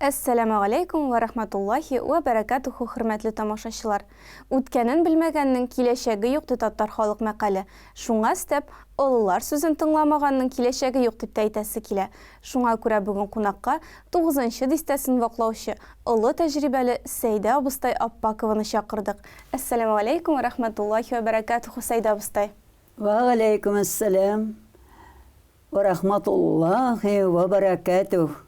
Әссәламегаләйкүм вә рәхмәтуллаһи вә бәрәкәтүһү хөрмәтле тамашачылар! Үткәнен белмәгәннең киләчәге юк ди татар халык мәкале. Шуңа өстәп, олылар сүзен тыңламаганның киләчәге юк дип тә әйтәсе килә. Шуңа күрә бүген кунакка тугызынчы дистәсен ваклаучы, олы тәҗрибәле Сәйдә абыстай Аппакованы чакырдык. Әссәламегаләйкүм вә рәхмәтуллаһи вә бәрәкәтүһү Сәйдә абыстай! Вә галәйкүмәссәлам. Вә рәхмәтуллаһи вә бәрәкәтүһ.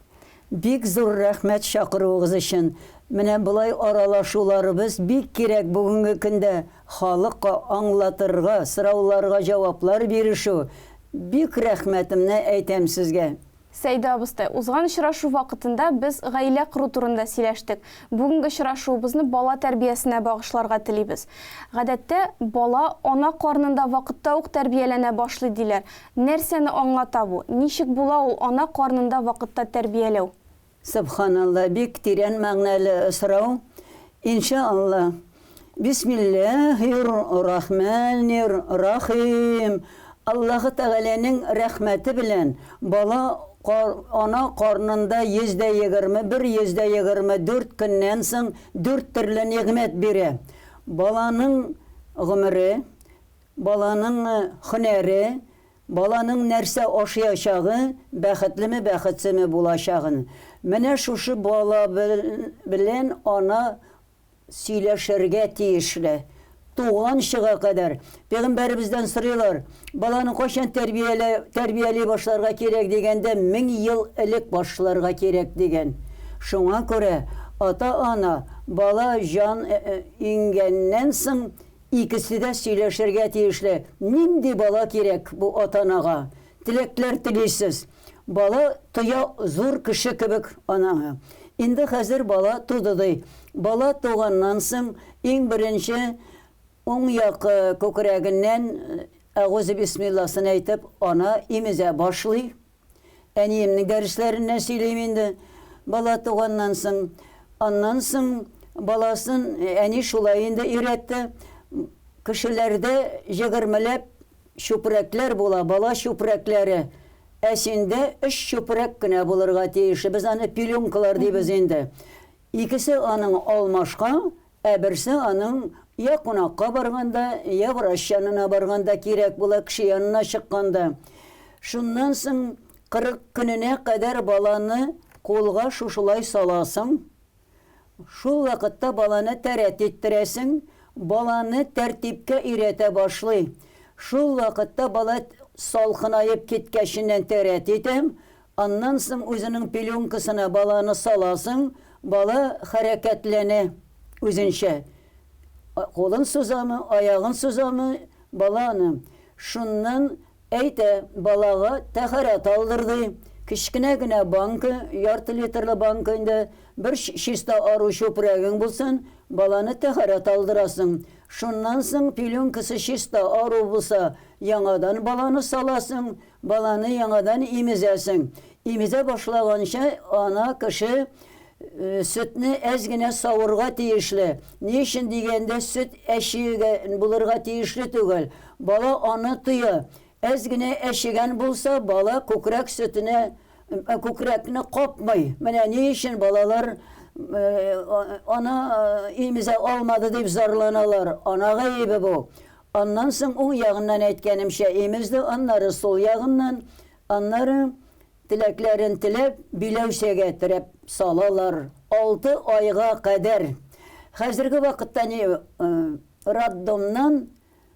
Бик зур рәхмәт чакыруыгыз өчен. Менә болай аралашуларыбыз бик кирәк бүгенге көндә халыкка аңлатырга, сорауларга җаваплар бирешү. Бик рәхмәтемне әйтәм сезгә. Сәйдә абыстай, узган очрашу вакытында без гаилә кору турында сөйләштек. Бүгенге очрашуыбызны бала тәрбиясенә багышларга телибез. Гадәттә, бала ана карынында вакытта ук тәрбияләнә башлый, диләр. Нәрсәне аңлата бу? Ничек була ул ана карынында вакытта тәрбияләү? Сөбханалла, бик тирән мәгънәле сорау. Инша Алла. Бисмиллаһир рахманир рахим. Аллаһы Тәгаләнең рәхмәте белән бала ана карнында 121, 124 көннән соң дүрт төрле нигъмәт бирә. Баланың гомере, Баланың һөнәре, баланың нәрсә ашыячагы, бәхетлеме, бәхетсезме булачагын. Менә шушы бала белән ана сөйләшергә тиешле. Туганчыга кадәр. Пәйгамбәребездән сорыйлар, баланы кайчан тәрбияли башларга кирәк дигәндә, 1000 ел элек башларга кирәк дигән. Шуңа күрә ата-ана бала җан иңгәннән соң Икесе дә сөйләшергә тиешле. Нинди бала кирәк бу ата-анага? Теләкләр телисез. Бала тоя зур кеше кебек анаңа. Инде хәзер бала туды ди. Бала туганнан соң иң беренче уң як күкрәгеннән әгузе бисмилласын әйтеп ана имезә башлый. Әниемнең дәресләреннән сөйлим инде. Бала туганнан соң. Аннан соң баласын әни шулай инде өйрәтте. Кешеләрдә егермеләп чүпрәкләр була, бала чүпрәкләре. Ә синдә өч чүпрәк кенә булырга тиеш. Без аны пеленкалар дибез инде. Икесе аның алмашка, ә берсе аның я кунакка барганда, я врач янына барганда кирәк була, кеше янына чыкканда. Шуннан соң 40 көненә кадәр баланы кулга шушылай саласың. Шул вакытта баланы тәрәт иттерәсең, баланы тәртипкә өйрәтә башлый. Шул вакытта бала салкынаеп киткәченнән тәрәт итәм, Аннан соң үзенең пеленкасына баланы саласың, бала хәрәкәтләнә үзенчә. Кулын сузамы, аягын сузамы, бала аны. Шуннан әйтә, балага тәһарәт алдыр, ди. Кечкенә генә банка, ярты литрлы банка инде, бер чиста ару чүпрәгең булсын, баланы тәһарәт алдырасың. Шуннан соң пеленкасы чиста ару булса, яңадан баланы саласың, Баланы яңадан имезәсең. Имезә башлаганчы ана кеше сөтне әз генә савырга тиешле. Ни өчен дигәндә, сөт әчегән булырга тиешле түгел. Бала аны тоя. Әз генә әчегән булса, бала күкрәк сөтенә күкрәкне капмый. Менә ни өчен балалар ана имезә алмады дип зарланалар. Ана гаебе бу. Аннан соң уң ягыннан әйткәнемчә имезде, аннары сул ягыннан, аннары теләкләрен теләп, биләүсәгә терәп салалар. 6 айга кадәр. Хәзерге вакытта ни роддомнан,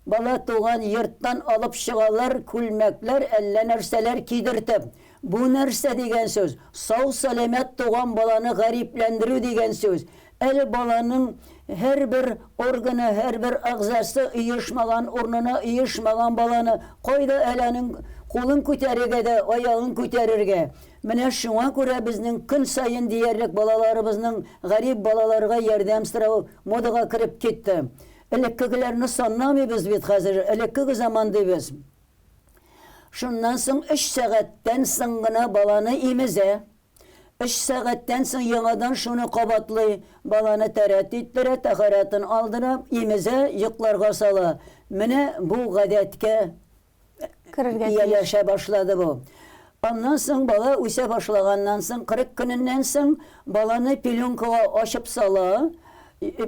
бала туган йорттан алып чыгалар, күлмәкләр, әллә нәрсәләр кидертеп. Бу нәрсә дигән сүз? Сау-сәламәт туган баланы гарипләндерү дигән сүз. Әле баланың һәрбер органы, һәрбер әгъзасы оешмаган, урынына оешмаган баланы кайда әле аның кулын күтәрергә дә, аягын күтәрергә? Менә шуңа күрә безнең көн саен диярлек балаларыбызның гарип балаларга ярдәм сорау модага кереп китте. Элеккегеләрне санламыйбыз бит хәзер, элеккеге заман дибез. Шуннан соң өч сәгатьтән соң гына баланы имезә. Өч сәгатьтән соң яңадан шуны кабатлый, баланы тәрәт иттерә, тәһарәтен алдыра, имезә, йокларга сала. Менә бу гадәткә Керергә тиеш. ияләшә башлады бу. Аннан соң бала үсә башлаганнан соң, 40 көненнән соң баланы пеленкага ачып сала,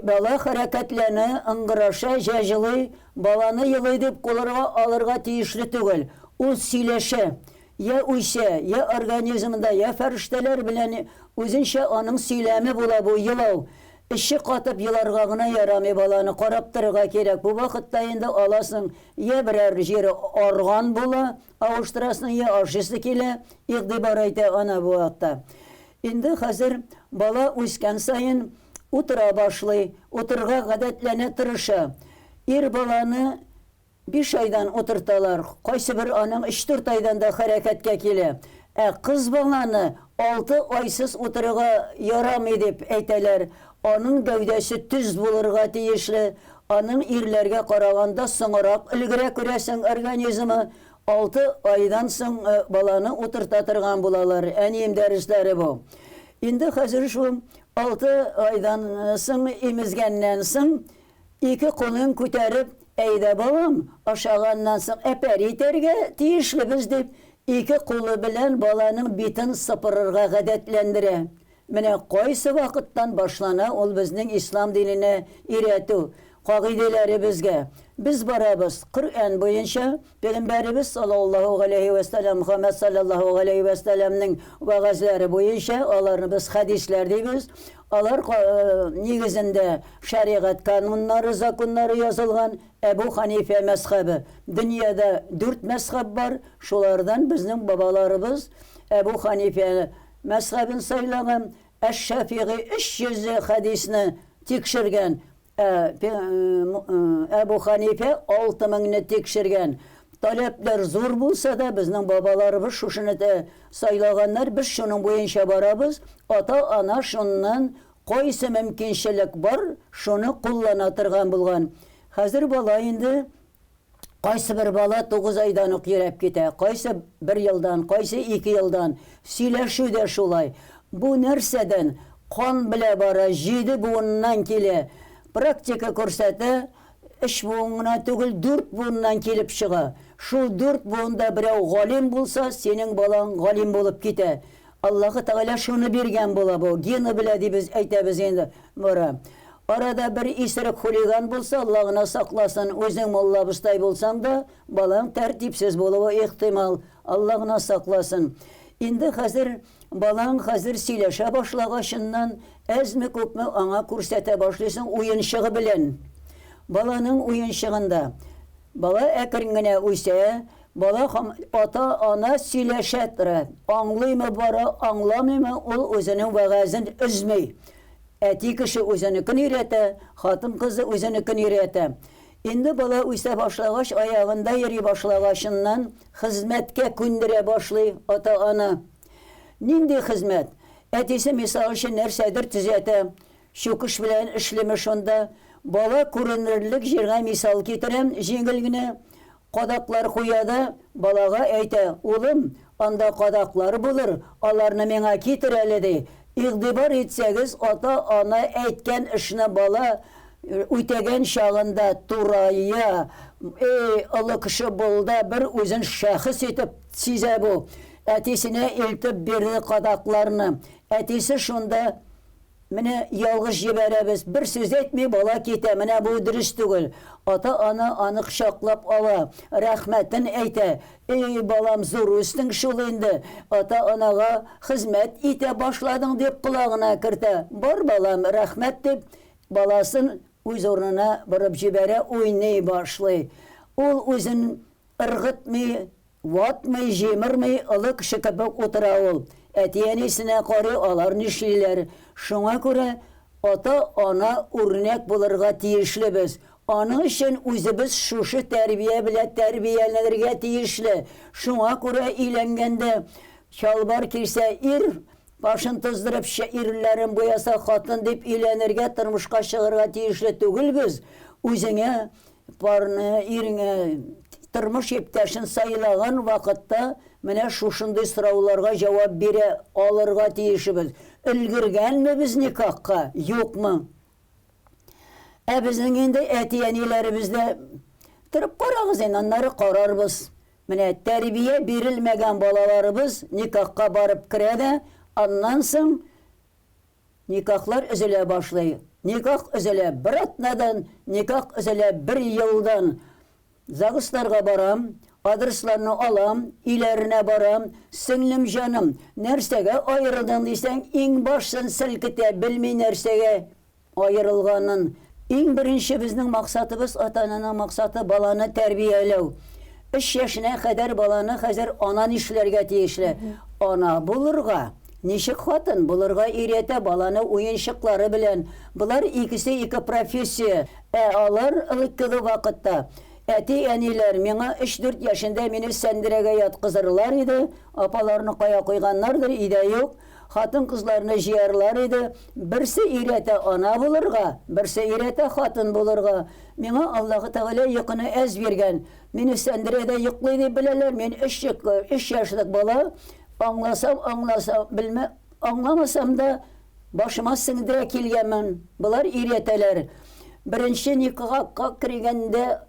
бала хәрәкәтләнә, ыңгыраша, җә җылый, баланы елый дип кулырга алырга тиешле түгел. Ул сөйләшә. Йә үсә, йә организмында, йә фәрештәләр белән үзенчә аның сөйләме була бу елау. Эче катып еларга гына ярамый баланы, карап торырга кирәк. Бу вакытта инде аласың, йә берәр җире арган була, авыштырасың, йә ашыйсы килә, игътибар итә ана бу вакытта. Инде хәзер бала үскән саен утыра башлый, утырырга гадәтләнә, тырыша. Ир баланы Биш айдан утырталар, кайсыбер аның өч-дүрт айдан да хәрәкәткә килә. Ә кыз баланы алты айсыз утырырга ярамый дип әйтәләр. Аның гәүдәсе төз булырга тиешле, аның ирләргә караганда соңрак өлгерә, күрәсең, организмы. Алты айдан соң баланы утырта торган булалар. Әнием дәресләре бу. Инде хәзер шул алты айдан соң имезгәннән соң Ике кулын күтәреп, Әйдә, балам, ашаганнан соң әпәр итәргә тиешлебез, дип, ике кулы белән баланың битен сыпырырга гадәтләндерә. Менә кайсы вакыттан башлана ул безнең ислам диненә өйрәтү, кагыйдәләребезгә. Без барабыз Коръән буенча, Пәйгамбәребез саллаллаһу галәйһи вә сәлләм, Мөхәммәд саллаллаһу галәйһи вә сәлләмнең вәгазьләре буенча, аларны без хәдисләр дибез. Алар нигезендә шәригать кануннары, законнары язылган. Әбу Ханифә мәзхәбе. Дөньяда дүрт мәзхәб бар, шулардан безнең бабаларыбыз Әбу Ханифә мәзхәбен сайлаган. Әш-Шәфигый 300 хәдисне тикшергән. Әбу Ханифә 6000-не тикшергән. Таләпләр зур булса да, безнең бабаларыбыз шушыны сайлаганнар, без шуның буенча барабыз. Ата-ана шуннан кайсы мөмкинчелек бар, шуны куллана торган булган. Хәзер бала инде Кайсы бер бала тугыз айдан ук йөрәп китә, кайсы бер елдан, кайсы ике елдан. Сөйләшү дә шулай. Бу нәрсәдән? Кан белә бара, җиде буыннан килә. Практика күрсәтә, өч буын гына түгел, дүрт буыннан килеп чыга. Шул дүрт буында берәү галим булса, синең балаң галим булып китә. Аллаһы Тәгалә шуны биргән була бу, гены белә дибез, әйтәбез инде, бара. Арада бер исерек хулиган булса, Алла гына сакласын, үзең мулла абыстай булсаң да, балаң тәртипсез булуы ихтимал, Алла гына сакласын. Инде хәзер балаң хәзер сөйләшә башлагачыннан, әзме-күпме аңа күрсәтә башлыйсың уенчыгы белән. Баланың уенчыгында. Бала әкрен генә үсә, бала һәм ата-ана сөйләшә тора. Аңлыймы бара, аңламыймы, ул үзенең вәгазен өзми. Әти кеше үзенекен өйрәтә, хатын-кызы үзенекен өйрәтә. Инде бала үсә башлагач, аягында йөри башлагачыннан хезмәткә күндерә башлый ата-ана. Нинди хезмәт? Әтисе, мисал өчен, нәрсәдер төзәтә. Чүкеч белән эшлиме шунда. Бала күренерлек җиргә мисал китерәм, җиңел генә. Кадаклар куя да, балага әйтә, Улым, анда кадаклар булыр, аларны миңа китер әле, ди. Игътибар итсәгез, ата-ана әйткән эшне бала үтәгән чагында турая, Эй, олы кеше булды, бер үзен шәхес итеп сизә бу. Әтисенә илтеп бирде кадакларны. Әтисе шунда Менә ялгыш җибәрәбез, бер сүз әйтми бала китә, менә бу дөрес түгел. Ата-ана аны кочаклап ала, рәхмәтен әйтә. Эй, балам, зур үстең шул инде, ата-анага хезмәт итә башладың, дип колагына кертә. Бар, балам, рәхмәт, дип, баласын үз урынына борып җибәрә, уйный башлый. Ул үзен ыргытмый, Ватмый, җимерми, олы кеше кебек утыра ул. Әти-әнисенә карый, алар нишлиләр. Шуңа күрә ата-ана үрнәк булырга тиешлебез. Аның өчен үзебез шушы тәрбия белә тәрбияләнергә тиешле. Шуңа күрә өйләнгәндә чалбар кисә ир, башын туздырып ирләрен буяса хатын дип өйләнергә, тормышка чыгарга тиешле түгелбез. Үзеңә Парны, иреңә, тормыш иптәшен сайлаган вакытта менә шушындый сорауларга җавап бирә алырга тиешбез. Өлгергәнме без никахка, юкмы? Ә безнең инде әти-әниләребез дә, Торып карагыз инде, аннары карарбыз. Менә тәрбия бирелмәгән балаларыбыз никахка барып керә дә, аннан соң никахлар өзелә башлый. Никах өзелә бер атнадан, никах өзелә бер елдан. ЗАГСларга барам, адресларны алам, өйләренә барам. Сеңлем, җаным, нәрсәгә аерылдың дисәң, иңбашын селкетә, белми нәрсәгә аерылганын. Иң беренче безнең максатыбыз, ата-ананың максаты, баланы тәрбияләү. Өч яшенә кадәр баланы хәзер ана нишләргә тиешле? Ана булырга, ничек хатын булырга өйрәтә баланы уенчыклары белән. Болар икесе ике профессия. Ә алар элеккеге вакытта әти-әниләр миңа өч-дүрт яшендә мине сәндерәгә яткызырлар иде, апаларны кая куйганнардыр, өйдә юк. Хатын-кызларны җыярлар иде. Берсе өйрәтә ана булырга, берсе өйрәтә хатын булырга. Миңа Аллаһы Тәгалә йокыны әз биргән. Мине сәндерәдә йоклый дип беләләр. Мин өч өч яшьлек бала, аңласам, аңласам, белмә, аңламасам да, башыма сеңдерә килгәнмен. Болар өйрәтәләр. Беренче никахка кергәндә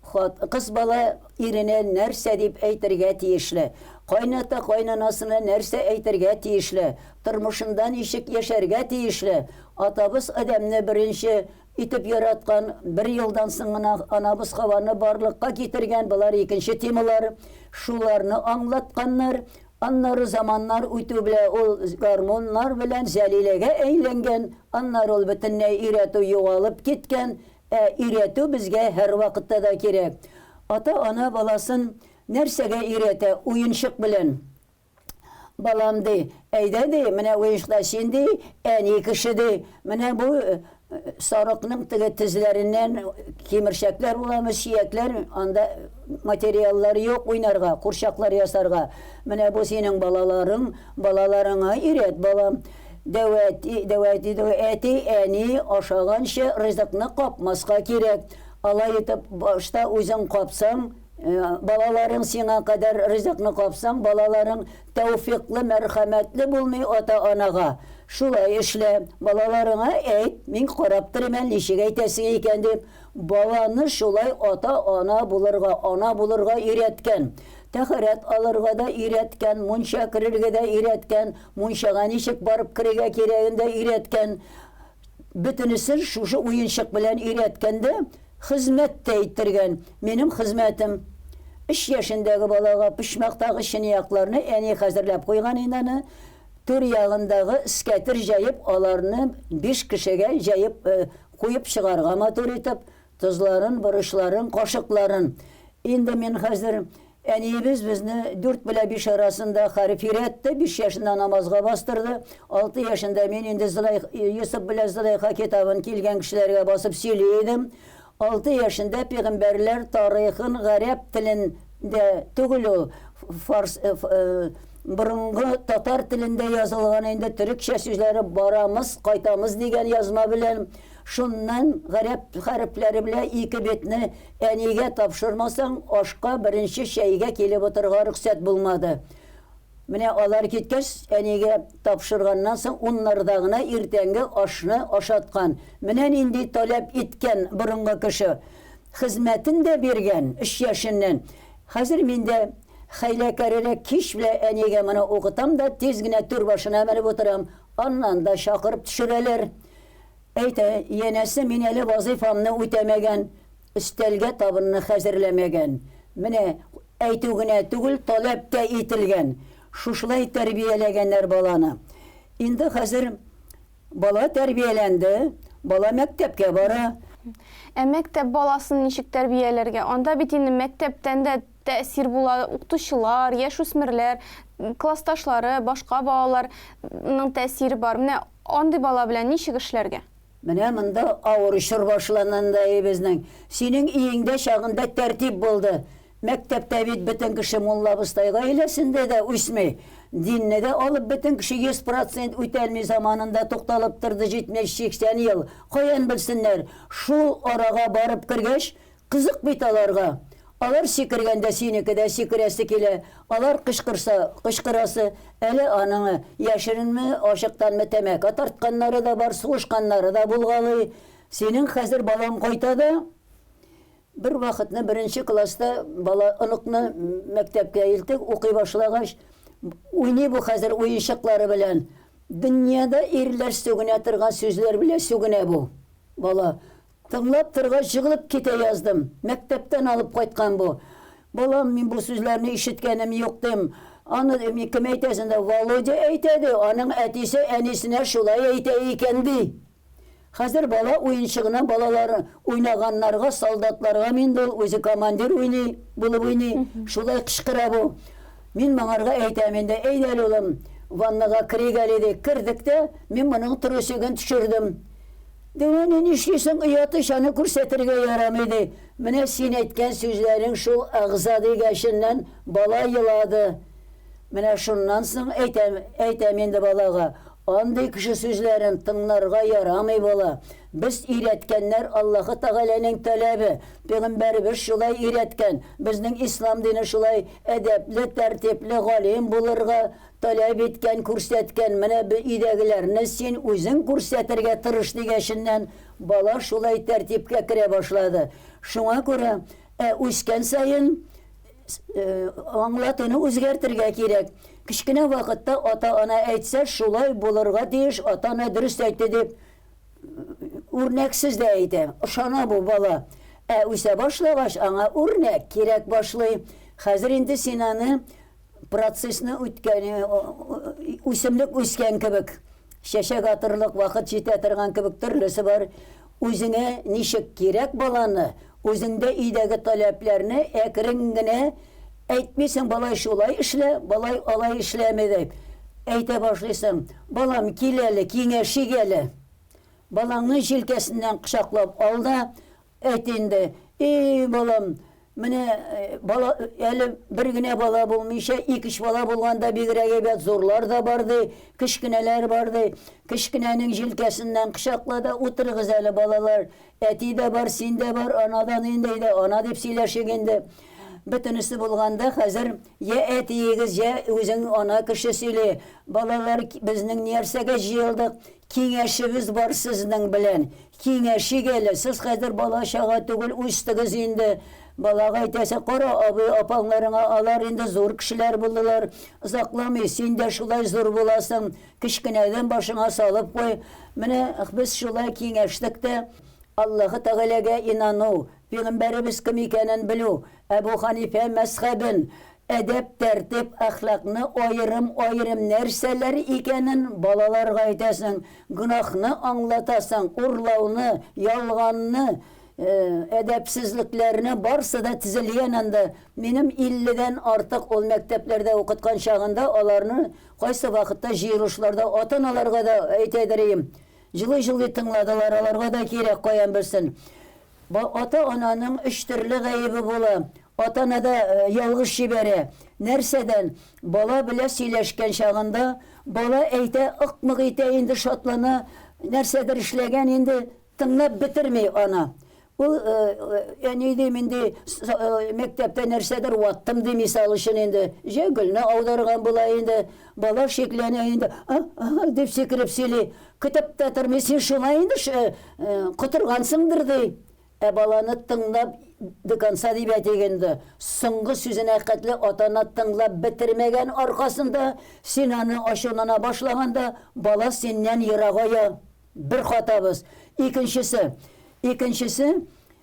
Хат, кыз бала иренә нәрсә дип әйтергә тиешле, кайната кайнанасына нәрсә әйтергә тиешле, тормышында ничек яшәргә тиешле. Атабыз Адәмне беренче итеп яраткан, бер елдан соң гына анабыз Хаваны барлыкка китергән, болар икенче темалар. Шуларны аңлатканнар. Аннары заманнар үтү белә ул гормоннар белән Зәлиләгә әйләнгән, аннары ул бөтенләй өйрәтү югалып киткән. Ә өйрәтү безгә һәрвакытта да кирәк. Ата-ана баласын нәрсәгә өйрәтә? Уенчык белән. Балам, ди, әйдә, ди, менә уенчыкта син, ди, әни кеше, ди. Менә бу сарыкның теге тезләреннән кимерчәкләр буламы, сөякләр, анда материаллар юк уйнарга, курчаклар ясарга. Менә бу синең балаларың, балаларыңа өйрәт, балам. Дәү әти, дәү әти, дәү әти, әни ашаганчы ризыкны капмаска кирәк. Алай итеп башта үзең капсаң, балаларың сиңа кадәр ризыкны капсаң, балаларың тәүфикълы, мәрхәмәтле булмый ата-анага. Шулай эшлә, балаларыңа әйт, мин карап торыйм әле, ничек әйтәсең икән дип. Баланы шулай ата-ана булырга, ана булырга өйрәткән. Тәһарәт алырга да өйрәткән, мунча керергә дә өйрәткән, Мунчага ничек барып керергә кирәген дә өйрәткән. Бөтенесен шушы уенчык белән өйрәткән дә, хезмәт тә иттергән. Минем хезмәтем. Өч яшендәге балага почмактагы чынаякларны әни хәзерләп куйган инде аны. Түр ягындагы эскәтер җәеп, аларны биш кешегә җәеп куеп чыгарга матур итеп. Тозларын, борычларын, кашыкларын. Инде мин хәзер Әниебез безне дүрт белә биш арасында хәреф өйрәтте, биш яшендә намазга бастырды. Алты яшендә мин инде Зөләйх, Йосыф белән Зөләйха китабын килгән кешеләргә басып сөйли идем. Алты яшендә пигамбәрләр тарихын гарәп телендә түгел ул, фарс, борынгы татар телендә язылган инде төрекчә сүзләре барамыз, кайтамыз дигән язма белән, шуннан гарәп хәрефләре белән ике битне Әнигә тапшырмасаң, ашка, беренче чәйгә килеп утырырга рөхсәт булмады. Менә алар киткәч, әнигә тапшырганнан соң уннарда гына иртәнге ашны ашаткан. Менә нинди таләп иткән борынгы кеше. Хезмәтен дә биргән, өч яшеннән. Хәзер мин дә хәйләкәррәк кич белән әнигә моны укытам да тиз генә түр башына менеп утырам. Аннан да чакырып төшерәләр. Әйтә, янәсе, мин әле вазыйфамны үтәмәгән, өстәлгә табынны хәзерләмәгән. Менә, әйтү генә түгел, таләп тә ителгән. Шушылай тәрбияләгәннәр баланы. Инде хәзер бала тәрбияләнде, бала мәктәпкә бара. Ә мәктәп баласын ничек тәрбияләргә? Анда бит инде мәктәптән дә тәэсир була, укытучылар, яшүсмерләр, классташлары, башка балаларның тәэсире бар. Менә Андый бала белән ничек эшләргә? Менә монда авыр чор башлананда и безнең. Синең өеңдә чагында тәртип булды. Мәктәптә бит бөтен кеше мулла абыстай гаиләсендә дә үсми. Динне дә алып бөтен кеше 100 процент үтәлми заманында тукталып торды 70-80 ел. Каян белсеннәр? Шул арага барып кергәч, Кызык бит аларга. Алар сикергәндә синеке дә сикерәсе килә, алар кычкырса, кычкырасы. Әле аның яшеренме, ачыктанмы тәмәке тартканнары да бар, сугышканнары да булгалый. Синең хәзер балаң кайта да, Бер вакытны беренче класста бала оныкны мәктәпкә илтеп укый башлагач, уйный бу хәзер уенчыклары белән. Дөньяда ирләр сүгенә торган сүзләр белән сүгенә бу бала. Тыңлап торгач җыгылып китә яздым. Мәктәптән алып кайткан бу. Балам, мин бу сүзләрне ишеткәнем юк, дим. Аны, дим, кем әйтәсен дә, Володя әйтә, ди, аның әтисе әнисенә шулай әйтә икән, ди. Хәзер бала уенчыгына балалар уйнаганнарга, солдатларга минде ул, үзе командир уйный, булып уйный, шулай кычкыра бу. Мин моңарга әйтәм инде, әйдә әле, улым, ваннага керик әле, ди. Кердек тә, мин моның трусигын төшердем. Дәү әни, нишлисең, оят ич, аны күрсәтергә ярамый, ди. Менә син әйткән сүзләрең шул әгъза дигәченнән бала елады. Менә шуннан соң әйтәм, әйтәм инде балага, андый кеше сүзләрен тыңларга ярамый, бала. Без өйрәткәннәр Аллаһы Тәгаләнең таләбе, пәйгамбәребез шулай өйрәткән, безнең ислам дине шулай әдәпле, тәртипле, галим булырга таләп иткән, күрсәткән, менә өйдәгеләрне син үзең күрсәтергә тырыш дигәченнән бала шулай тәртипкә керә башлады. Шуңа күрә, ә үскән саен аңлатуны үзгәртергә кирәк. Кечкенә вакытта ата-ана әйтсә, шулай булырга тиеш, ата-ана дөрес әйтте дип, үрнәксез дә әйтә. Ышана бу бала. Ә үсә башлагач, аңа үрнәк кирәк башлый. Хәзер инде син аны процессны үткән, үсемлек үскән кебек, чәчәк атырлык вакыт җитә торган кебек төрлесе бар. Үзеңә ничек кирәк баланы, үзеңдә өйдәге таләпләрне әкрен генә әйтмисең, балай шулай эшлә, балай алай эшләме дип. Әйтә башлыйсың, балам, кил әле, киңәшик әле. Балаңны җилкәсеннән кочаклап ал да, әйт инде, и, балам, менә бала, әле бер генә бала булмыйча, ике-өч бала булганда бигрәк әйбәт, зурлар да бар ди, кечкенәләр бар ди. Кечкенәнең җилкәсеннән кочакла да, утырыгыз әле, балалар, әти дә бар, син дә бар, анадан инде, әйдә, ана дип сөйләшик инде. Бөтенесе булганда хәзер я әтиегез, я үзең ана кеше сөйли. Балалар, безнең нәрсәгә җыелдык? Киңәшебез бар сезнең белән. Киңәшик әле, сез хәзер бала-чага түгел, үстегез инде. Балага әйтәсе, кара абый, апаңнарыңа, алар инде зур кешеләр булдылар. Озакламый син дә шулай зур буласың. Кечкенәдән башыңа салып куй. Менә без шулай киңәштек тә, Аллаһы Тәгаләгә инану, пигамбәребез кем икәнен белү, Әбу Ханифә мәзхәбен, әдәп-тәртип, әхлакны аерым-аерым нәрсәләр икәнен балаларга әйтәсең, гөнаһны аңлатасың, урлауны, ялганны, әдәпсезлекләрне барсы да тезелгән анда. Минем илледән артык ул мәктәпләрдә укыткан чагында аларны кайсы вакытта җыелышларда ата-аналарга да әйтәдер ием. Җылый-җылый тыңладылар, аларга да кирәк, каян белсен. Ата-ананың өч төрле гаебе була. Ата-ана да ялгыш җибәрә. Нәрсәдән? Бала белә сөйләшкән чагында, бала әйтә, ык-мык итә инде, шатлана, нәрсәдер эшләгән инде, тыңлап бетерми ана. Ул, әни ди, мин ди, мәктәптә нәрсәдер ваттым ди, мисал өчен инде. Җә гөлне аударган була инде. Бала шикләнә инде, а, а, дип сикереп сөйли. Көтеп тә тормый, син шуңа инде котыргансыңдыр ди. Ә баланы тыңлап до конца дип әйтик инде. Соңгы сүзенә хәтле ата-ана тыңлап бетермәгән аркасында, син аны ачулана башлаганда, бала синнән ерагая. Бер хатабыз. Икенчесе. Икенчесе,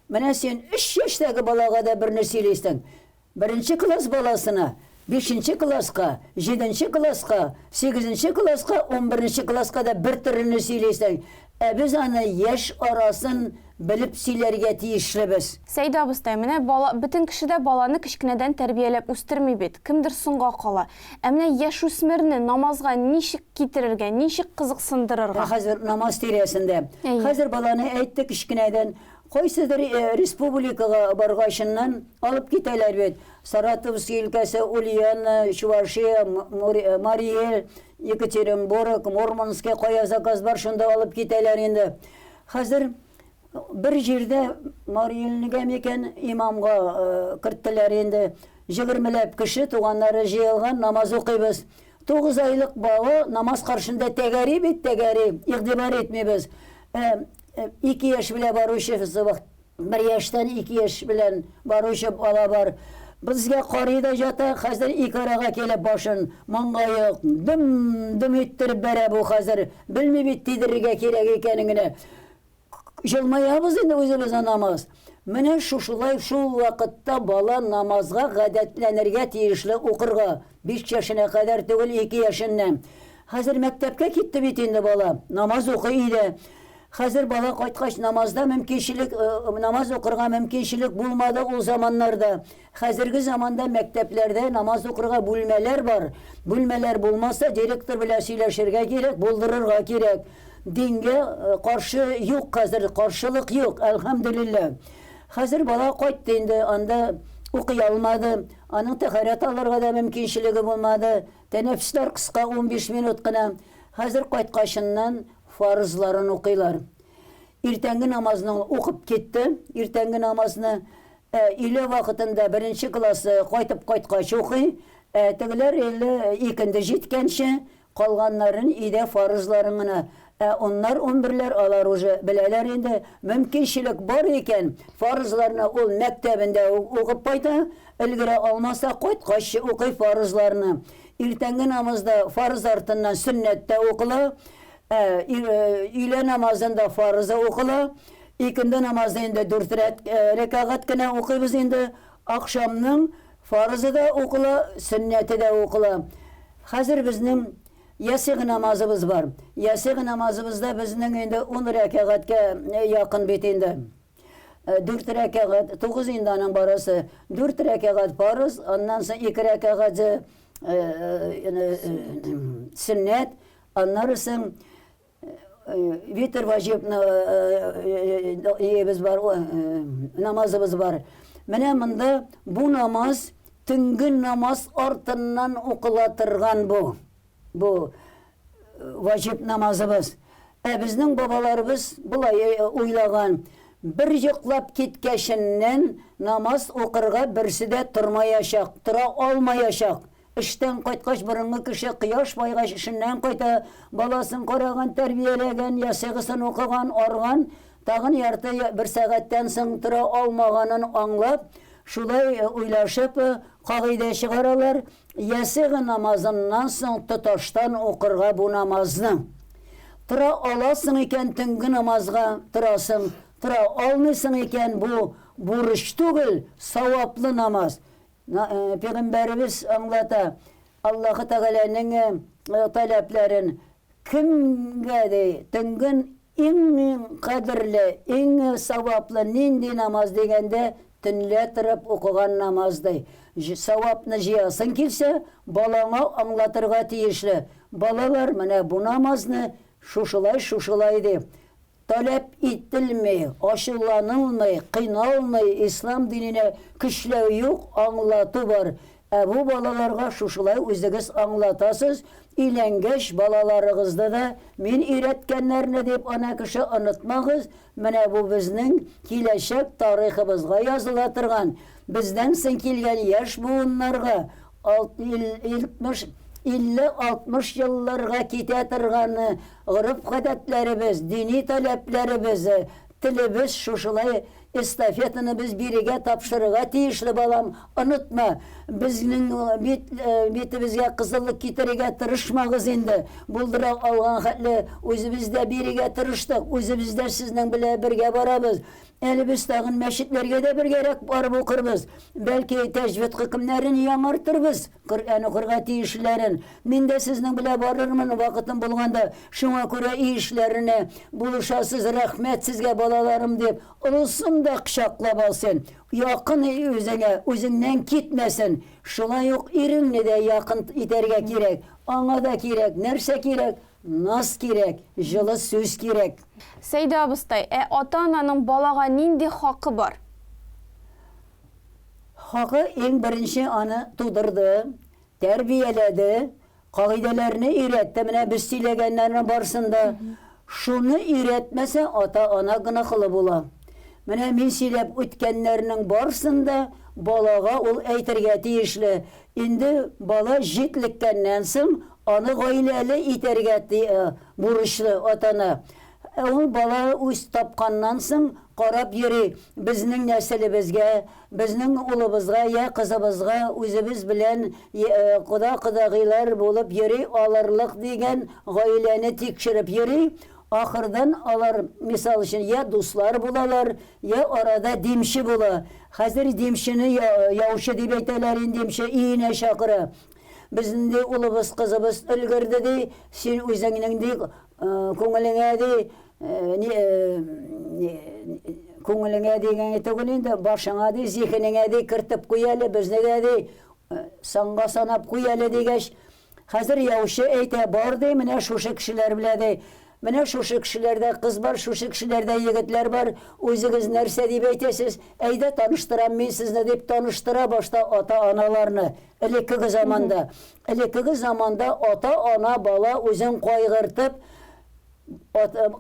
менә син өч яшьтәге балага да берне сөйлисең. Беренче класс баласына, бишенче класска, җиденче класска, сигезенче класска, унберенче класска да бер төрлене сөйлисең. Ә без аны яшь арасын белеп сөйләргә тиешлебез. Сәйдә абыстай, менә бала, бөтен кеше дә баланы кечкенәдән тәрбияләп үстерми бит, кемдер соңга кала. Ә менә яшүсмерне намазга ничек китерергә, ничек кызыксындырырга? Хәзер намаз тирәсендә. Әйе. Хәзер баланы әйтте кечкенәдән, кайсыдыр республикага баргачыннан алып китәләр бит. Саратовский өлкәсе, Ульяна, Чувашия, Марий Эл, Екатеринбург, Мурманский, кая заказ бар, шунда алып китәләр инде. Хәзер бер җирдә Марий Эльнегә микән имамга керттеләр инде. Җегермеләп кеше, туганнары җыелган, намаз укыйбыз. 9 айлык бала намаз каршында тәгәри бит, тәгәри, игътибар итмибез. 2 яшь белә баручы Бер яшьтән ике яшь белән баручы бала бар. Безгә карый да җата, хәзер ике арага килеп башын, маңгае дым-дым иттереп бәрә бу хәзер. Белми бит тидерергә кирәк икәнен генә. Җылмаябыз инде үзебезне намаз. Менә шушылай шул вакытта бала намазга гадәтләнергә тиешле укырга. Биш яшенә кадәр түгел, ике яшеннән. Хәзер мәктәпкә китте бит инде бала. Намаз укый өйдә. Хәзер бала кайткач намазда мөмкинчелек, намаз укырга мөмкинчелек булмады ул заманнарда. Хәзерге заманда мәктәпләрдә намаз укырга бүлмәләр бар. Бүлмәләр булмаса, директор белән сөйләшергә кирәк, булдырырга кирәк. Дингә каршы юк хәзер, каршылык юк, әлхәмдүлилләһ. Хәзер бала кайтты инде, анда укый алмады. Аның тәһарәт алырга да мөмкинчелеге булмады. Тәнәфесләр кыска, 15 минут кына. Хәзер кайткачыннан фарызларын укыйлар. Иртәнге намазны ул укып китте, иртәнге намазны. Ә өйлә вакытында беренче классы кайтып кайткач укый, ә тегеләр әле икенде җиткәнче, калганнарын өйдә фарызларын гына. Ә уннар, унберләр алар уже беләләр инде, мөмкинчелек бар икән, фарызларны ул мәктәбендә үк укып кайта, өлгерә алмаса, кайткач укый фарызларны. Иртәнге намазда фарыз артыннан сөннәт тә укыла, ә өйлә намазында фарызы укыла. Икенде намазы инде дүрт рәт рәкәгать кенә укыйбыз инде. Ахшамның фарызы да укыла, сөннәте дә укыла. Хәзер безнең ясигъ намазыбыз бар. Ясигъ намазыбызда безнең инде ун рәкәгатькә якын бит инде. Дүрт рәкәгать, тугыз инде аның барысы. Дүрт рәкәгать фарыз, аннан соң ике рәкәгать сөннәт, аннары соң витр ваҗиб иебез бар, намазыбыз бар. Менә монда бу намаз төнге намаз артыннан укыла торган бу. Бу ваҗиб намазыбыз. Ә безнең бабаларыбыз болай уйлаган, бер йоклап киткәченнән намаз укырга берсе дә тормаячак, тора алмаячак. Эштән кайткач, борынгы кеше кояш байгач эшеннән кайта, баласын караган, тәрбияләгән, ясигысын укыган, арган, тагын ярты бер сәгатьтән соң тора алмаганын аңлап, шулай уйлашып, кагыйдә чыгаралар, Ясигъ намазыннан соң тоташтан укырга бу намазны. Тора аласың икән төнге намазга торасың, тора алмыйсың икән бу бурыч түгел, саваплы намаз. Пәйгамбәребез аңлата, Аллаһы Тәгаләнең таләпләрен, Кемгә, ди, төнген иң кадерле, иң саваплы нинди намаз дигәндә, төнлә торып укыган намаз, ди. Савапны җыясың килсә, балаңа аңлатырга тиешле. Балалар, менә бу намазны шушылай, шушылай, ди. Таләп ителми, ачуланылмый, кыйналмый, ислам диненә көчләү юк, аңлату бар. Ә бу балаларга шушылай үзегез аңлатасыз, өйләнгәч балаларыгызны да мин өйрәткәннәрне дип ана кеше онытмагыз, менә бу безнең киләчәк тарихыбызга языла торган, бездән соң килгән яшь буыннарга, 50, 60 елларга китә торган гореф-гадәтләребез, дини таләпләребез, телебез шушылай эстафетаны без бирегә тапшырырга тиешле, балам, онытма, безнең бит, битебезгә кызыллык китерергә тырышмагыз инде, булдыра алган хәтле үзебез дә бирегә тырыштык, үзебез дә сезнең белән бергә барабыз. Әле без тагын мәчетләргә дә бергәрәк барып укырбыз. Бәлки, тәҗвид хөкемнәрен яңартырбыз, Коръән укырга тиешләрен. Мин дә сезнең белән барырмын, вакытым булганда. Шуңа күрә өй эшләренә булышасыз, рәхмәт сезгә, балаларым, дип, олысын да кочаклап ал син. Якын үзеңә, үзеңнән китмәсен. Шулай ук иреңне дә якын итәргә кирәк. Аңа да кирәк. Нәрсә кирәк? Наз кирәк, җылы сүз кирәк. Сәйдә абыстай, ә ата-ананың балага нинди хакы бар? Хакы, иң беренче аны тудырды, тәрбияләде, кагыйдәләрне өйрәтте, менә без сөйләгәннәрнең барысын да. Шуны өйрәтмәсә, ата-ана гөнаһлы була. Менә мин сөйләп үткәннәрнең барысын да балага ул әйтергә тиешле. Инде бала җитлеккәннән соң, аны гаиләле итәргә бурычлы ата-ана. Ә ул бала үз тапканнан соң карап йөри, безнең нәселебезгә, безнең улыбызга йә кызыбызга үзебез белән кода-кодагыйлар булып йөри алырлык дигән гаиләне тикшереп йөри. Ахырдан алар, мисал өчен, йә дуслар булалар, йә арада димче була. Хәзер димчене яучы дип әйтәләр инде, димче өенә чакыра. Безнең, ди, улыбыз, кызыбыз өлгерде, ди, син үзеңнең, ди, күңелеңә, ди, ни, күңелеңә дигәне түгел инде, башыңа, ди, зиһенеңә, ди, кертеп куй әле, безне дә, ди, санга санап куй әле, дигәч, хәзер яучы әйтә, бар, ди, менә шушы кешеләр белә, ди, менә шушы кешеләрдә кыз бар, шушы кешеләрдә егетләр бар, үзегез нәрсә дип әйтәсез, әйдә таныштырам мин сезне, дип таныштыра башта ата-аналарны. Элеккеге заманда, элеккеге заманда ата-ана бала үзен кайгыртып,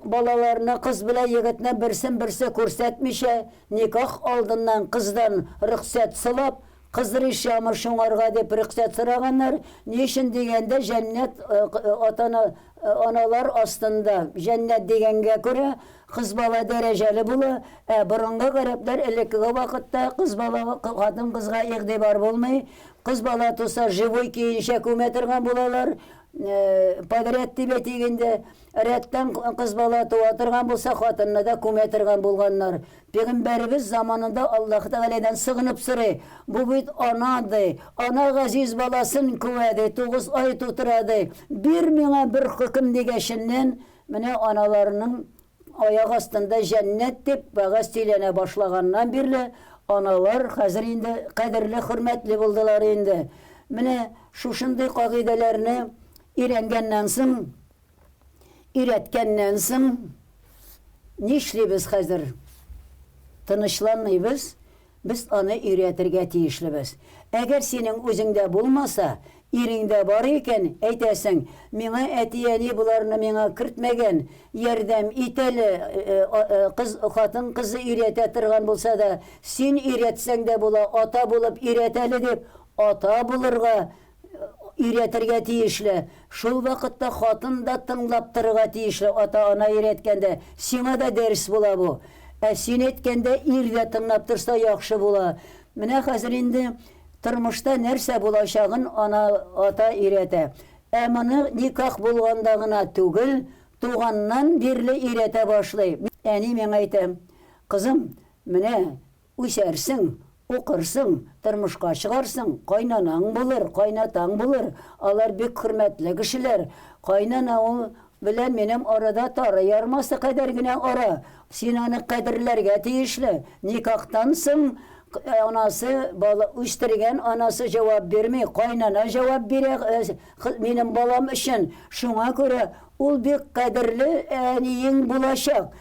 балаларны, кыз белән егетне берсен-берсе күрсәтмичә, никах алдыннан кыздан рөхсәт сорап, кыз решамы шуңарга дип рөхсәт сораганнар. Ни өчен дигәндә, җәннәт ата-ана аналар астында, җәннәт дигәнгә күрә, кыз бала дәрәҗәле була. Ә борынгы гарәпләр элеккеге вакытта кыз бала, хатын-кызга игътибар булмый. Кыз бала туса, живой көенчә күмә торган булалар. Подряд дип әйтик инде. Рәттән кыз бала туа торган булса, хатынны да күмә торган булганнар. Пәйгамбәребез заманында Аллаһ Тәгаләдән сыгынып сорый. Бу бит ана, ди. Ана газиз баласын күә, ди, 9 ай тутыра, ди. Бир миңа бер хөкем дигәченнән, менә аналарының аяк астында җәннәт дип вәгазь сөйләнә башлаганнан бирле аналар хәзер инде кадерле, хөрмәтле булдылар инде. Менә шушындый кагыйдәләрне өйрәнгәннән соң, өйрәткәннән соң нишлибез хәзер? Тынычланмыйбыз, без аны өйрәтергә тиешлебез. Әгәр синең үзеңдә булмаса, иреңдә бар икән, әйтәсең, миңа әти-әни боларны миңа кертмәгән, ярдәм ит әле, кыз, хатын-кызы өйрәтә торган булса да, син өйрәтсәң дә була, ата булып өйрәт әле дип, ата булырга өйрәтергә тиешле. Шул вакытта хатын да тыңлап торырга тиешле, ата-ана өйрәткәндә. Сиңа да дәрес була бу. Ә син әйткәндә ир дә тыңлап торса яхшы була. Менә хәзер инде тормышта нәрсә булачагын ана, ата өйрәтә. Ә моны никах булганда гына түгел, туганнан бирле өйрәтә башлый. Әни миңа әйтә, Кызым, менә Үсәрсең, укырсың, тормышка чыгарсың, кайнанаң булыр, кайнатаң булыр, алар бик хөрмәтле кешеләр. Кайнана ул белән минем арада тары ярмасы кадәр генә ара, син аны кадерләргә тиешле. Никахтан соң анасы, бала үстергән анасы җавап бирми, кайнана җавап бирә минем балам өчен. Шуңа күрә ул бик кадерле әниең булачак.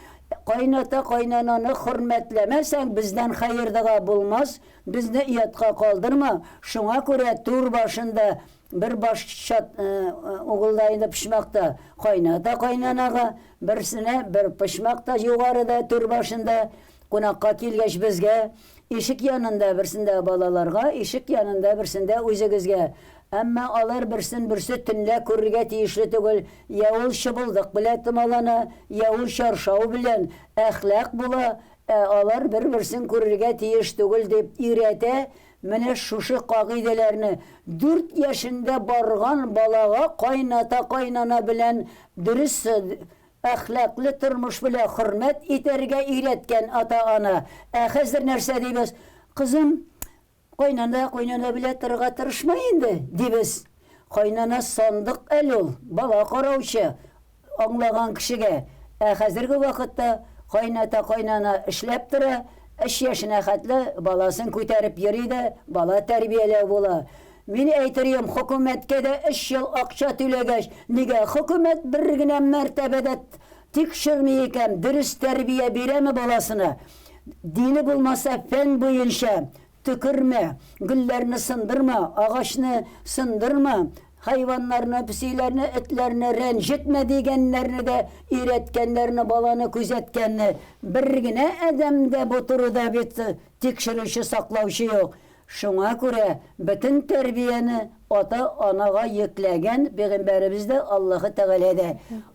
Кайната-кайнананы хөрмәтләмәсәң, бездән хәер-дога булмас, безне оятка калдырма. Шуңа күрә түр башында бер баш чат угылда инде почмакта кайната-кайнанага, берсенә бер почмакта югарыда түр башында кунакка килгәч безгә, Ишек янында берсендә балаларга, ишек янында берсендә үзегезгә. Әмма алар берсен-берсе төнлә күрергә тиешле түгел, йә ул чыбылдык белән томалана, йә ул чаршау белән. Әхлак була, ә алар бер-берсен күрергә тиеш түгел дип өйрәтә. Менә шушы кагыйдәләрне дүрт яшендә барган балага кайната-кайнана белән дөрес Әхлаклы тормыш белән хөрмәт итәргә өйрәткән ата-ана. Ә хәзер нәрсә дибез? Кызым, кайнана, кайнана белән торырга тырышма инде, дибез. Кайнана сандык әле ул, бала караучы, аңлаган кешегә. Ә хәзерге вакытта кайната, кайнана эшләп тора, өч яшенә хәтле баласын күтәреп йөри дә, бала тәрбияләү була. Мин әйтерием, хөкүмәткә дә өч ел акча түләгәч, нигә хөкүмәт бер генә мәртәбә дә тикшерми икән, дөрес тәрбия бирәме баласына? Дине булмаса, фән буенча төкермә, гөлләрне сындырма, агачны сындырма, хайваннарны, песиләрне, этләрне рәнҗетмә дигәннәрне дә өйрәткәннәрне, баланы күзәткәнне. Бер генә адәм дә бу турыда бит тикшерүче, саклаучы юк. Шуңа күрә бөтен тәрбияне ата-анага йөкләгән Пәйгамбәребез дә, Аллаһы Тәгалә дә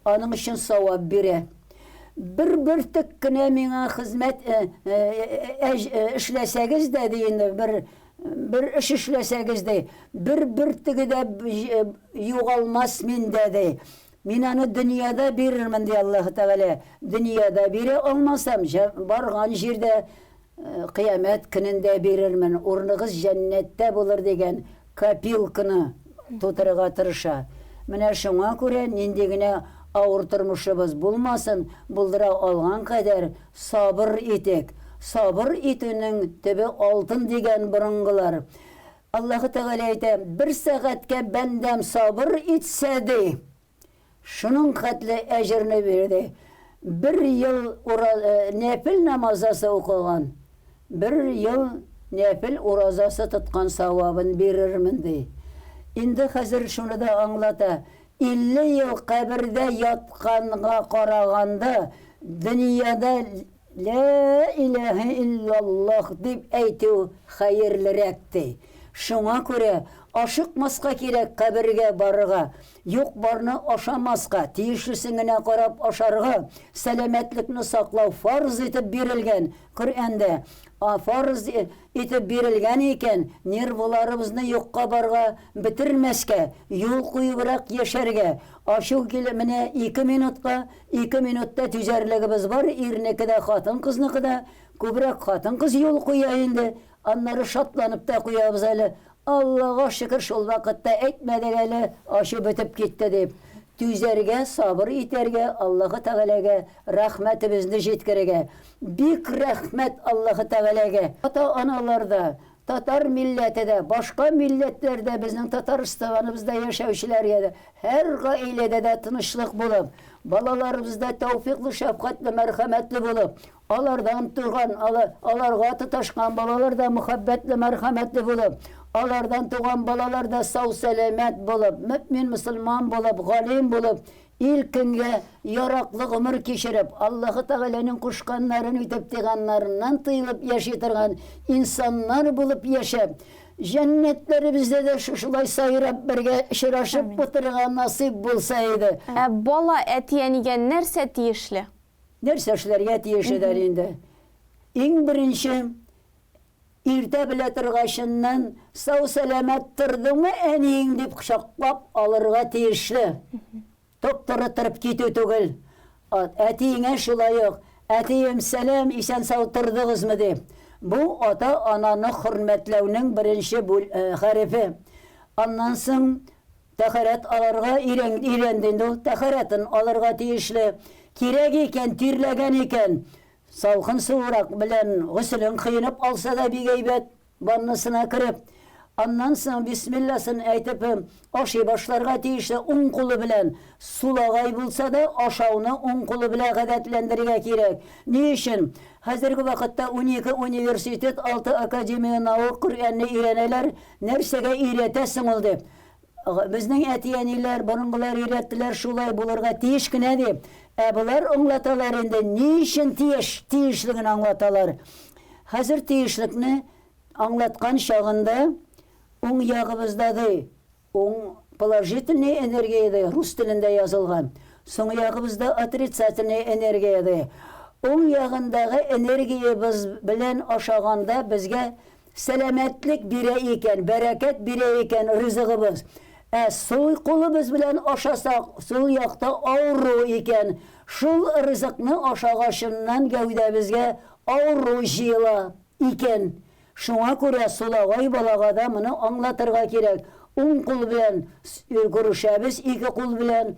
аның өчен савап бирә. Бер бөртек кенә миңа хезмәт эшләсәгез дә, ди инде, бер бер эш эшләсәгез, ди, бер бөртеге дә югалмас миндә, ди. Мин аны дөньяда бирермен, ди Аллаһы Тәгалә. Дөньяда бирә алмасам, барган җирдә Кыямәт көнендә бирермен, урыныгыз җәннәттә булыр дигән копилканы тутырырга тырыша. Менә шуңа күрә нинди генә авыр тормышыбыз булмасын, булдыра алган кадәр сабыр итик. Сабыр итүнең төбе алтын дигән борынгылар. Аллаһы Тәгалә әйтә, бер сәгатькә бәндәм сабыр итсә, ди, Шуның хәтле әҗерне бирде. Бер ел нәфел намазасы укыган, бер ел нәфел уразасы тоткан савабын бирермен, ди. Инде хәзер шуны да аңлата, 50 ел кабердә ятканга караганда, дөньяда Лә иләһә иллаллаһ дип әйтү хәерлерәк, ди. Шуңа күрә ашыкмаска кирәк кабергә барырга, юк-барны ашамаска, тиешлесен генә карап ашарга, сәламәтлекне саклау фарыз итеп бирелгән Коръәндә. Фарыз итеп бирелгән икән, нервыларыбызны юкка-барга бетермәскә, юл куебрак яшәргә, ачу килеп менә ике минутка Ике минутта түзәрлегебез бар, ирнеке дә, хатын-кызныкы да. Күбрәк хатын-кыз юл куя инде. Аннары шатланып та куябыз әле. Аллага шөкер, шул вакытта әйтмәдек әле, ачу бетеп китте дип. Түзәргә, сабыр итәргә, Аллаһы Тәгаләгә рәхмәтебезне җиткерергә. Бик рәхмәт Аллаһы Тәгаләгә. Ата-аналар да, Татар милләте дә, башка милләтләр дә безнең Татарстаныбызда яшәүчеләргә дә, һәр гаиләдә дә тынычлык булып, балаларыбыз да тәүфыйклы, шәфкатьле, мәрхәмәтле булып, алардан туган, аларга тоташкан балалар да мөхәббәтле, мәрхәмәтле булып, алардан туган балалар да сау-сәламәт булып, мөэмин-мөселман булып, галим булып, Ил-көнгә яраклы гомер кичереп, Аллаһы Тәгаләнең кушканнарын үтәп, тыйганнарыннан тыелып яши торган инсаннар булып яшәп, җәннәтләребездә дә шушылай сайрап бергә очрашып утырырга насыйп булса иде. Ә бала әти-әнигә нәрсә тиешле? Нәрсә эшләргә тиешледер инде? Иң беренче, Иртә белә торгачыннан, Сау-сәламәт тордыңмы, әниең? дип кочаклап алырга тиешле. Туп-туры торып китү түгел. Әтиеңә шулай ук, Әтием, сәлам, исән-сау тордыгызмы? дип. Бу ата-ананы хөрмәтләүнең беренче хәрефе. Аннан соң тәһарәт алырга өйрәнде инде ул, тәһарәтен алырга тиешле. Кирәк икән, тирләгән икән, Салкын суырак белән госелен коенып алса да бик әйбәт, ваннасына кереп. Аннан соң бисмилласын әйтеп ашый башларга тиешле уң кулы белән. Сулагай булса да, ашауны уң кулы белән гадәтләндерергә кирәк. Ни өчен? Хәзерге вакытта 12 университет, алты академия наук Коръәнне өйрәнәләр, нәрсәгә өйрәтәсең ул дип. Безнең әти-әниләр, борынгылар өйрәттеләр, шулай булырга тиеш кенә дип. Ә болар аңлаталар инде, ни өчен тиеш, тиешлеген аңлаталар. Хәзер тиешлекне аңлаткан чагында уң ягыбызда ди, уң положительный энергия ди, рус телендә язылган. Соң ягыбызда отрицательный энергия ди. Уң ягындагы энергиябез белән ашаганда безгә Сәламәтлек бирә икән, бәрәкәт бирә икән ризыгыбыз. Ә сул кулыбыз белән ашасак, сул якта авыру икән. Шул ризыкны ашагачыннан гәүдәбезгә авыру җыела икән. Шуңа күрә сулагай балага да моны аңлатырга кирәк. Уң кул белән күрешәбез, ике кул белән.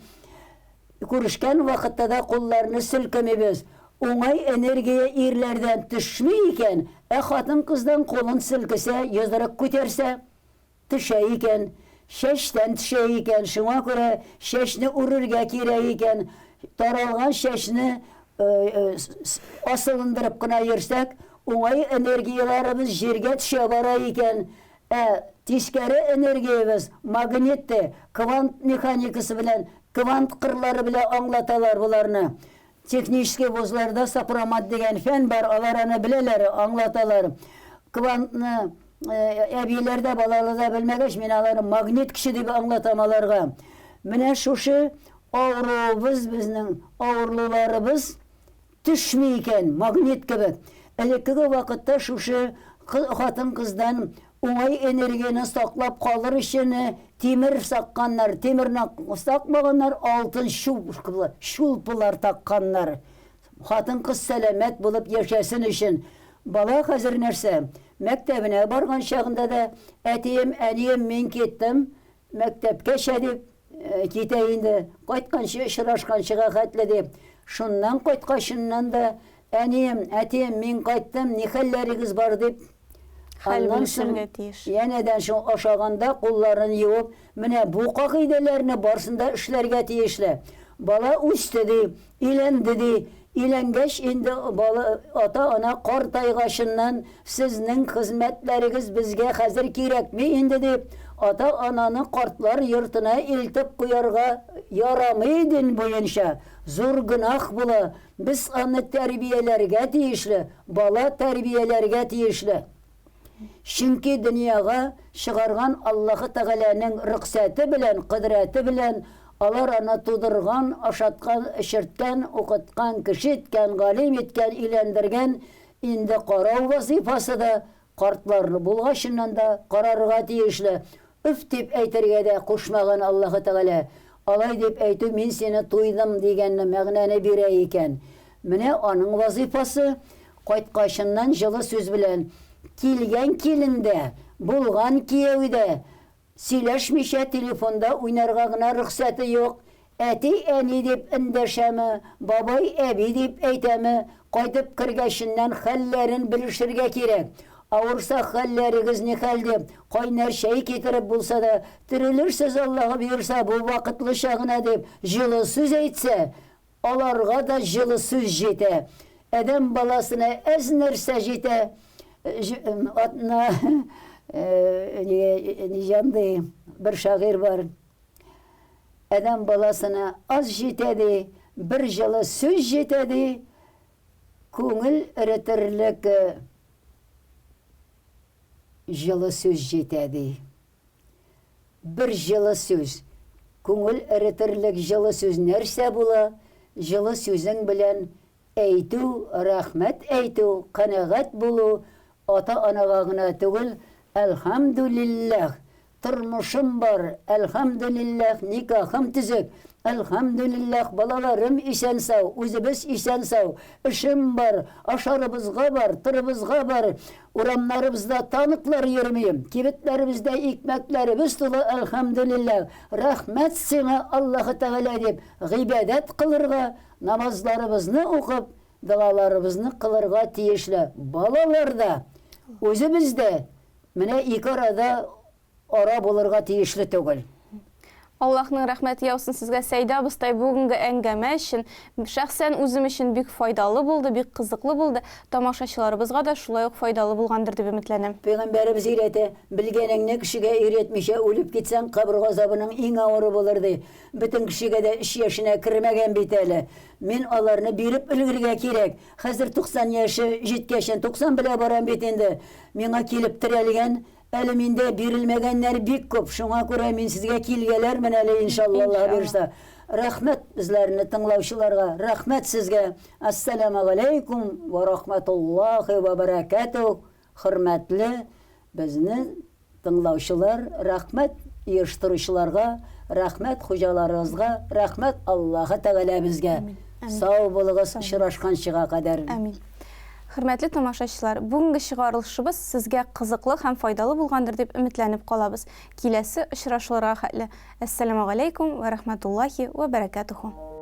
Күрешкән вакытта да кулларны селкемибез. Уңай энергия ирләрдән төшми икән, ә хатын-кыздан кулын селкесә, йодрык күтәрсә, төшә икән. Чәчтән төшә икән, шуңа күрә чәчне үрергә кирәк икән. Таралган чәчне асылындырып кына йөрсәк, уңай энергияләребез җиргә төшә бара икән. Ә тискәре энергиябез магнит те, квант механикасы белән, квант кырлары белән аңлаталар боларны. Технический вузларда сопромат дигән фән бар, алар аны беләләр, аңлаталар. Квантны әбиләр дә, балалар да белмәгәч, мин аларны магнит көче дип аңлатам аларга. Менә шушы авыруыбыз безнең, авыруларыбыз. Төшми икән, магнит кебек. Элеккеге вакытта шушы хатын-кыздан уңай энергияне саклап калыр өчен тимер сакканнар, тимерне сакмаганнар, алтын чулпылар такканнар. Хатын-кыз сәламәт булып яшәсен өчен. Бала хәзер нәрсә? Мәктәбенә барган чагында да, әтием, әнием, мин киттем, Мәктәпкәчә дип китә инде, кайтканчы очрашканчыга хәтле дип. Шуннан кайткачыннан да, әнием, әтием, мин кайттым, ни хәлләрегез бар дип. Хәл Аннан соң белешергә тиеш. янәдән шул ашаганда кулларын юып, менә бу кагыйдәләрне барсын да эшләргә тиешле. Бала үсте ди, Өйләнде, ди. Өйләнгәч инде бала, ата-ана картайгачыннан сезнең хезмәтләрегез безгә хәзер кирәкми инде дип, ата-ананы картлар йортына илтеп куярга ярамый дин буенча. Зур гөнаһ була. Без аны тәрбияләргә тиешле, бала тәрбияләргә тиешле. Чөнки дөньяга чыгарган Аллаһы Тәгаләнең рөхсәте белән, кодрәте белән алар аны тудырган, ашаткан, эчерткән, укыткан, кеше иткән, галим иткән, өйләндергән, инде карау вазыйфасы да картлар булгачыннан да карарга тиешле. Өф дип әйтергә дә кушмаган Аллаһы Тәгалә. Алай дип әйтү мин сине туйдым дигәнне мәгънәне бирә икән. Менә аның вазыйфасы, кайткачыннан җылы сүз белән, килгән килен дә, булган кияү дә, сөйләшмичә телефонда уйнарга гына рөхсәте юк, әти-әни дип эндәшәме, бабай-әби дип әйтәме, кайтып кергәченнән хәлләрен белешергә кирәк. Авырса, хәлләрегез нихәл дип, кайнар чәй китереп булса да, терелерсез, Аллаһы боерса, бу вакытлыча гына дип, җылы сүз әйтсә, Аларга да җылы сүз җитә. Адәм баласына әз нәрсә җитә. Атна ди, бер шагыйрь бар. Адәм баласына аз җитә ди, бер җылы сүз җитә ди, күңел эретерлек җылы сүз җитә ди. Бер җылы сүз. Күңел эретерлек җылы сүз нәрсә була? Җылы сүзең белән әйтү, рәхмәт әйтү, канәгать булу, ата-анага гына түгел, әлхәмдүлилләһ, тормышым бар, әлхәмдүлилләһ, никахым төзек, әлхәмдүлилләһ, балаларым исән-сау, үзебез исән-сау, эшем бар, ашарыбызга бар, торыбызга бар, Урамнарыбызда танклар йөрми, кибетләребездә икмәкләребез тулы, әлхәмдүлилләһ, рәхмәт сиңа, Аллаһы Тәгалә, дип гыйбадәт кылырга, намазларыбызны укып, догаларыбызны кылырга тиешле. Балалар да, үзебез дә менә ике арада ара булырга тиешле түгел. Аллаһның рәхмәте яусын сезгә, Сәйдә абыстай, бүгенге әңгәмә өчен. Шәхсән үзем өчен бик файдалы булды, бик кызыклы булды. Тамашачыларыбызга да шулай ук файдалы булгандыр дип өметләнәм. Пәйгамбәребез өйрәтә, белгәнеңне кешегә өйрәтмичә үлеп китсәң, кабер газабының иң авыры булыр, ди. Бөтен кешегә дә өч яшенә кермәгән бит әле. Мин аларны биреп өлгерергә кирәк. Хәзер 90 яше җиткәчен, 90 белә барам бит инде. Миңа килеп терәлгән Әле миндә бирелмәгәннәр бик күп, шуңа күрә мин сезгә килгәләрмен әле, иншалла, Аллаһ боерса. Рәхмәт безләрне тыңлаучыларга, рәхмәт сезгә. Ассаламагаләйкүм вә рахматуллахи вә бәрәкәтүһ, хөрмәтле безне тыңлаучылар, рәхмәт оештыручыларга, рәхмәт хуҗаларыгызга, рәхмәт Аллаһы Тәгаләбезгә. Сау булыгыз, очрашканчыга кадәр. Амин. Хөрмәтле тамашачылар, бүгенге чыгарылышыбыз сезгә кызыклы һәм файдалы булгандыр дип өметләнеп калабыз. Киләсе очрашуларга хәтле. Әссәламүгаләйкүм вә рахматуллахи вә бәрәкәтүһү.